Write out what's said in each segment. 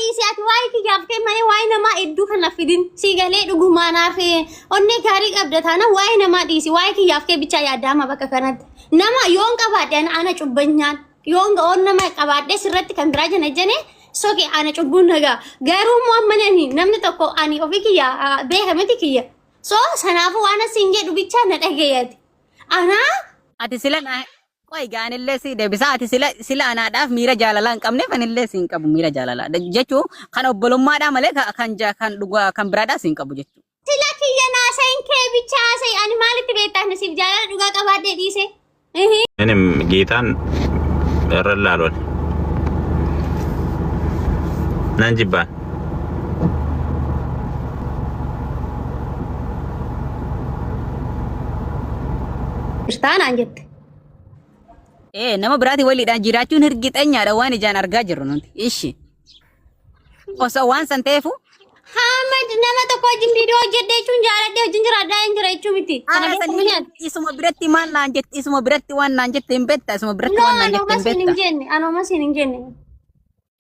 dhiisi ati waa'ee kiyyaaf kee malee waa'ee namaa hedduu kana fidin si galee dhugumaa naaf onnee gaarii qabda taana waa'ee namaa dhiisi waa'ee kiyyaaf kee bichaa yaadda amma bakka kanatti nama yoon qabaadhe ana ana cubbanyaan yoon oon nama qabaadhe sirratti kan biraa jana jane soke ana cubbuun nagaa garuu immoo amma nani namni tokko ani ofii kiyya beeka miti kiyya so sanaafuu waan asiin jedhu bichaa na dhagayati anaa Ati sila na qoy gaanillee si deebisa ati sila sila anaadhaaf miira jaalalaa hin qabneef anillee si hin qabu miira jaalalaa jechuun kan obbolummaadhaa malee kan kan dhugaa kan biraadhaa si hin qabu jechuudha. Sila kiyya naasayin kee bicha haasayi ani maalitti beektaa ani siif jaalala dhugaa qabaadhee dhiise. Minim geetaan irra laaluun. Nan jibbaan. Jirtaa naan jette. Ee nama biraatiin waliidhaan jiraachuun hirgixeenyaadha waan ijaan argaa jirru nuti. Ishi. Osoo waan san ta'eefu Haamad nama tokko wajjin viidiyoo hojjedhe jechuun jaaladhe wajjin jiraadhaa hin jira jechuu miti. Kana haala beeku sanii nyaata. isuma biratti maal naan jette isuma biratti waan naan jette hin beekta isuma biratti No, waan naan anuma jette hin siin hin beekta. jenne. Anuma siin hin jenne.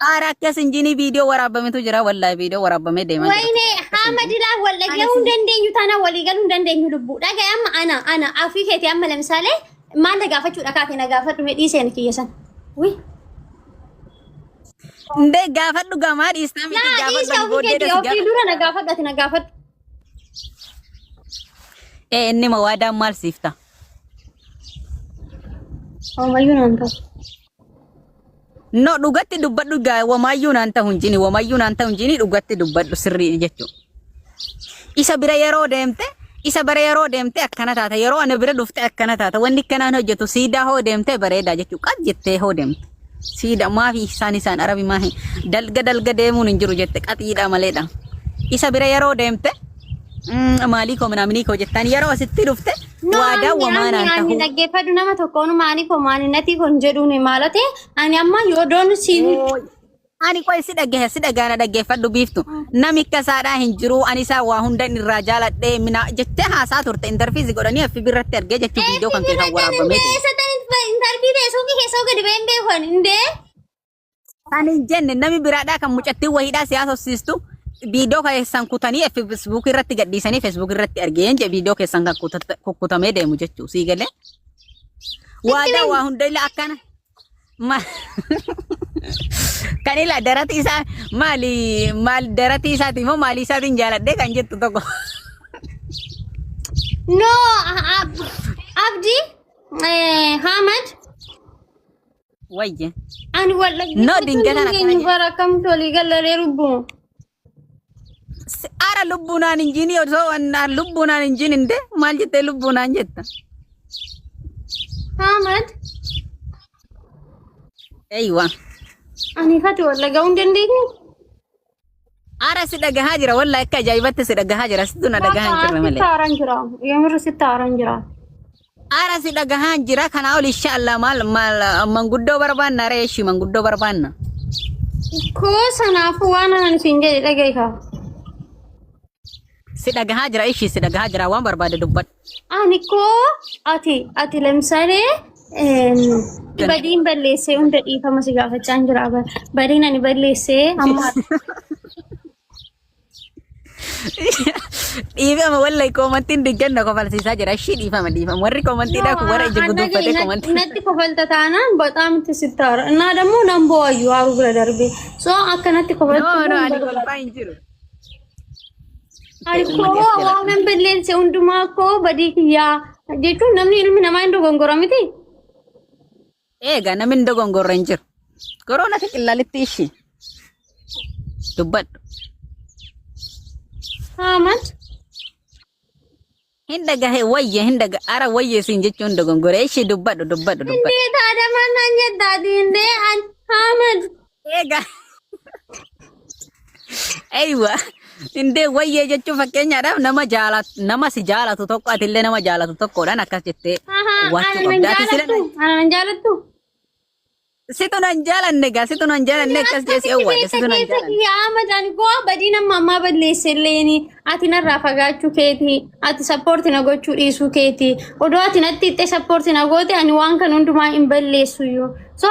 Haara akkas hin jini viidiyoo waraabametu jira wallaahi viidiyoo waraabamee deemaa jira. Wayne Haamad ilaa wal dhaga'uu hin dandeenyu taana walii galuu hin dandeenyu lubbuu. Dhagaye amma ana ana afii keeti amma lamsaalee maal na gaafachuudha kaate na gaafadhu mee dhiiseen kiyya san. Wii. Ndee gaafadhu gamaa dhiistaa miti Laa gaafadhu dhiisi ani ofii booddee keetii si ofii gaafadha. dura na gaafadhu ati na gaafadhu. Ee inni mawaadaan maal siif ta'a? Homaayyuu naan ta'u. No dhugatti dubbadhu gaa wamaayyuu naan ta'u hin jini wamaayyuu naan ta'u hin jini dhugatti dubbadhu sirrii jechuudha. Isa bira yeroo deemte isa bira yeroo deemte akkana taata yeroo ana bira dhufte akkana taata wanni akkanaan hojjetu siidaa hoo deemte bareedaa jechuudha qad jettee hoo deemte. Siida maafi isaan isaan arabi maahi dalga dalga deemuun hin jiru jette qaxiidha maleedha. Isa bira yeroo deemte maalii koo minaaminii koo jettaan yeroo asitti dhufte No, waadaa ani wamaa ani naan ani tahuu. dhaggeeffadhu nama tokkoon maanii koo maanii natii kon jedhuun maalate ani amma yoo doon siin Ooy. Ani qoy si dhaggeessa si dhagaana dhaggeeffadhu biiftu. Nami akka isaadhaa hin jiru ani isaa waa hunda inni irraa jaaladhee mina jettee haasaa turte intarfiizi godhanii FB irratti argee jechuun viidiyoo kan kee kan waraabamee deemu. Intarvii ta'e suuqii keessa gadi ba'een beekan indee. Kan hin jenne nami biraadhaa kan mucattiin wahiidhaa si haasofsiistu viidiyoo keessan kutanii Facebook irratti gadhiisanii Facebook irratti argeen je viidiyoo keessan kan kukkutamee deemu jechuu sii galee. Waadaa waa hunda illee akkana. Kan ilaa darati isaa maali maal darati isaati immoo maalii isaatiin jaaladhee kan jettu tokko. No, Abdi, Hamad, Wayye. ani wal No, dhaggeeffachuu hin dingatan akkana dandeenyu jedhe. bara akkamitti walii gallaree lubbuu. Ara lubbuu naan hin jiini osoo waan lubbuu naan hin jiin hinde maal jettee lubbuu naan jetta. Ahmad, Eeywa. ani fati wal dhaga'uu hin dandeenyu. Ara si dhagahaa jira wallahi akka ajaa'ibatti si dhagahaa jira situ na dhagahaa hin jirre malee. Sitti haaraan jira. Yoomirru sitti haaraan jira. Ara si dhagahaa hin jira kanaa ol insha Allah maal maal manguddoo barbaanna ree ishii manguddoo barbaanna. Koo sanaafuu waan anan siin jedhe dhaga'i kaa. Si dhagahaa jira ishii si dhagahaa jira waan barbaade dubbadhu. Ani koo ati ati lamsalee badiin balleessee hunda dhiifama si gaafachaa hin jira. Badiin ani balleessee amma Dhiifama wallahi koomantiin digganna kofalsiisaa jira. Ishii dhiifama dhiifama. Warri koomantiidhaa kun warra ija guduunfatee koomantii. Natti kofalta taanaan በጣም ትስታር እና ደግሞ nan bo'ayyu haru bira darbe so akkanatti No no kofaltu ani kolfaa hin jiru. Ani koo waan balleesse hundumaa koo badii kiyyaa jechuun namni ilmi namaa hin dogongora miti. Eega namni hin dogongorre hin jiru. Koroona fi qillalitti ishii. Dubbadhu. Ahmad Hin dhagahe wayye hin dhaga ara wayye siin jechuun dogongore ishii dubbadhu dubbadhu dubbadhu. እንዴት አደማናኝ ዳዲ እንዴ Ahmad Eega. Eywa. Indee wayyee jechuun fakkeenyaadhaaf nama jaalatu nama si jaalatu tokko atillee nama jaalatu tokkodhaan akkas jettee waachuu Ana nan qabda. Ati sila jaalattu ana nan jaalattu situ nan jaalanne gaa situ nan jaalanne akkas jee si owwaadhe situ nan jaalanne. Ahmad ani koo badii nama ammaa balleesse illeeni ati narraa fagaachuu keeti ati sappoorti na gochuu dhiisuu keeti odoo ati natti hittee sappoorti na goote ani waan kan hundumaa hin balleessuyyuu so.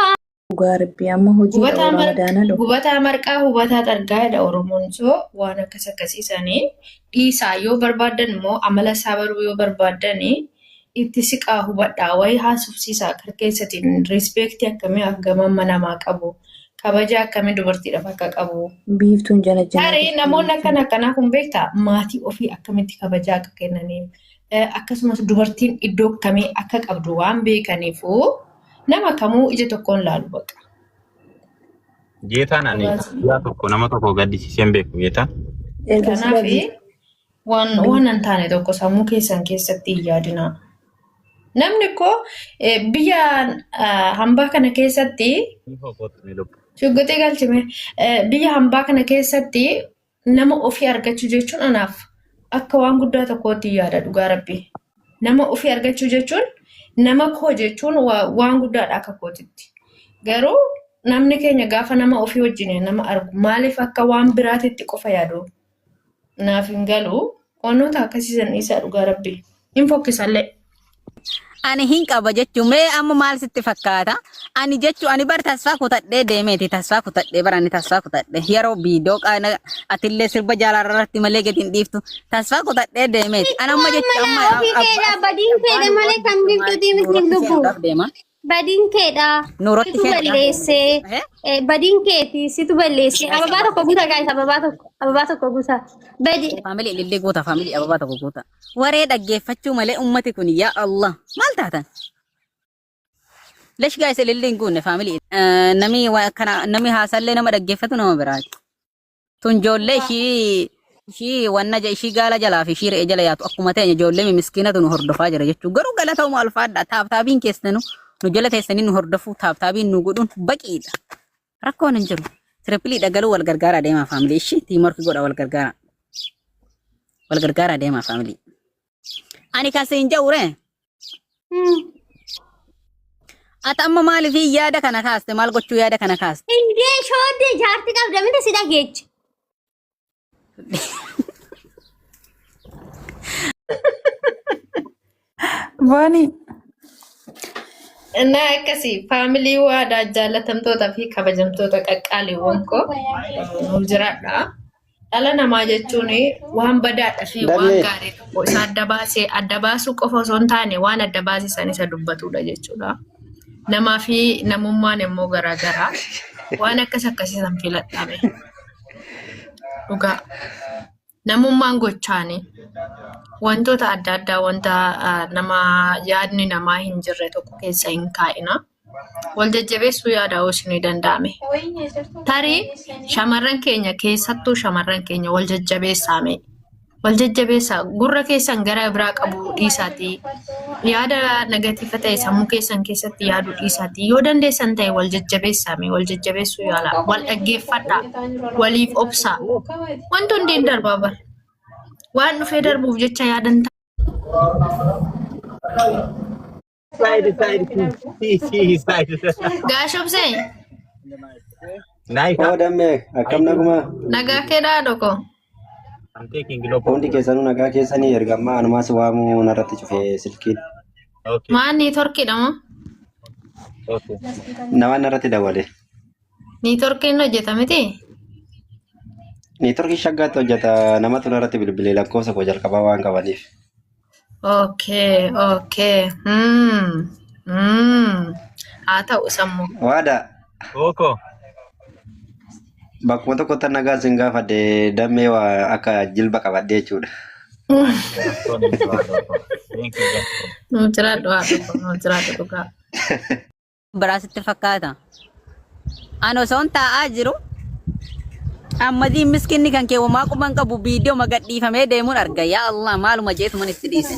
Dhugaa rabbii amma hojii Hubataa mar ramadaana dhufu. hubataa marqaa hubataa xargaa jedha Oromoon. So waan akkas akkasii sanii dhiisaa yoo barbaaddan immoo amala isaa baruu yoo barbaaddan itti siqaa hubadhaa wayii haasofsiisaa karkeessatiin rispeektii akkamii akka amma namaa qabu kabaja akkamii dubartiidhaaf akka qabu. Biiftuun jala jalaa Tarii jirti namoonni biiftuun. akkana akkanaa kun beektaa maatii ofii akkamitti kabajaa akka kennaniif akkasumas dubartiin iddoo akkamii akka qabdu waan beekaniifu nama kamuu ija tokkoon laalu baqa. Geetaan ani guyyaa tokko nama tokko gaddisiisee hin beeku geetaan. Erga sila Kanaaf waan hin taane tokko sammuu keessan keessatti hin yaadinaa. Namni koo biyya hambaa kana keessatti shugguxii galchime biyya hambaa kana keessatti nama ofii argachuu jechuun anaaf akka waan guddaa tokkootti yaada dhugaa rabbi. Nama ofii argachuu jechuun nama koo jechuun waan guddaadha akka kootitti. Garuu namni keenya gaafa nama ofii wajjin nama argu maaliif akka waan biraatitti qofa yaadu naaf hin galu. Wantoota akkasii san dhiisaa dhugaa rabbi. Hin fokkisallee. Ani hin qaba jechuun mee amma maal sitti fakkaata? Ani jechuun ani bar tasfaa kutadhee deemeeti tasfaa kutadhee bar ani tasfaa kutadhee yeroo viidiyoo qaana atillee sirba jaalarra irratti malee gadi hin dhiiftu tasfaa kutadhee deemeeti. Ani amma jechuun amma Ofii keedha badiin keedha malee kan biiftuutii miti nuuratti lubbu. seenuudhaaf deema. Badiin keedha. Nuuratti Situ seenuudhaaf deema. balleessee. Eh? Badiin keeti situ balleessee. Ababaa tokko guuta guys ababaa tokko ababaa tokko guuta. Badi Faamilii ilillee guuta faamilii ababaa tokko guuta. Waree dhaggeeffachuu malee ummati kun yaa Allah maal taatan? Lesh guys ilillee hin guunne faamilii. Nami kana nami haasallee nama dhaggeeffatu nama biraati. Tun ijoollee ishii wanna ishii gaala jalaa fi ishii re'ee jala yaatu akkuma ta'e ijoollee miskiinatu nu hordofaa jira jechuudha. Garuu galatooma alfaadha taaptaabiin keessanu nu jala teessanii nu hordofuu taaptaabiin nu godhuun baqiidha. Rakkoon hin jiru. Tirippilii dhagaluu wal gargaaraa deemaa faamilii ishii tiimorki godha wal gargaaraa. Wal gargaaraa deemaa faamilii. Ani kan siin jedhu ree. Ati amma maaliif yaada kana kaaste maal gochuu yaada kana kaaste? Indee shooddee jaarti qabda miti si dhageechi. Booni እና akkasii faamilii waadaa jaalatamtoota fi kabajamtoota qaqqaaliiwwan koo nuuf jiraadha. Dhala namaa jechuun waan badaadha fi waan Damee. gaarii tokko isa adda baasee adda baasuu qofa osoo hin taane waan adda baase san isa dubbatudha jechuudha. Namaa fi namummaan immoo garaagaraa. Waan akkas akkasii san filadhame. Dhugaa. Namummaan gochaani. Wantoota adda addaa wanta nama yaadni namaa hin jirre tokko keessa hin kaa'ina. Wal jajjabeessuu yaada yoo isinii danda'ame. Tarii shamarran keenya keessattuu shamarran keenya wal jajjabeessaame. Wal jajjabeessaa gurra keessan gara biraa qabu dhiisaatii yaada negatiifa ta'e sammuu keessan keessatti yaaduu dhiisaatii yoo dandeessan ta'e wal jajjabeessaame wal jajjabeessuu yaalaa wal dhaggeeffadhaa waliif obsaa wanti hundi hin darbaa bara waan dhufee darbuuf jecha yaadan Side, side, si, si, side. Gaashobsee Nice. Oo dammee akkam nagumaa? Nagaa kee dhaadho koo. I'm taking global. Hundi keessanuu nagaa keessanii erga ammaa anumaa si waamuu narratti cufe silkiin. Okay. Maan niitorkiidha moo? Okay. Nama narratti dawwale. Niitorkiin hojjeta miti? Niitorkii shaggaatti hojjeta namatu narratti bilbilee lakkoofsa koo jalqabaa waan qabaniif. Okay. Haa ta'u sammuu. Waada Oko. bakkuma tokkotti nagaa sin gaafadhe dammee waa akka jilba qabadhe jechuudha. Thank you. Nuu jiraadhu haadha koo, nuu jiraadhu dhugaa. Biraa sitti fakkaata. Ani osoon taa'aa jiru Ammadiin miskinni kan kee homaa quban qabu viidiyoo magadhiifamee deemuun arga. Yaa Allah maaluma jeetuman itti dhiise.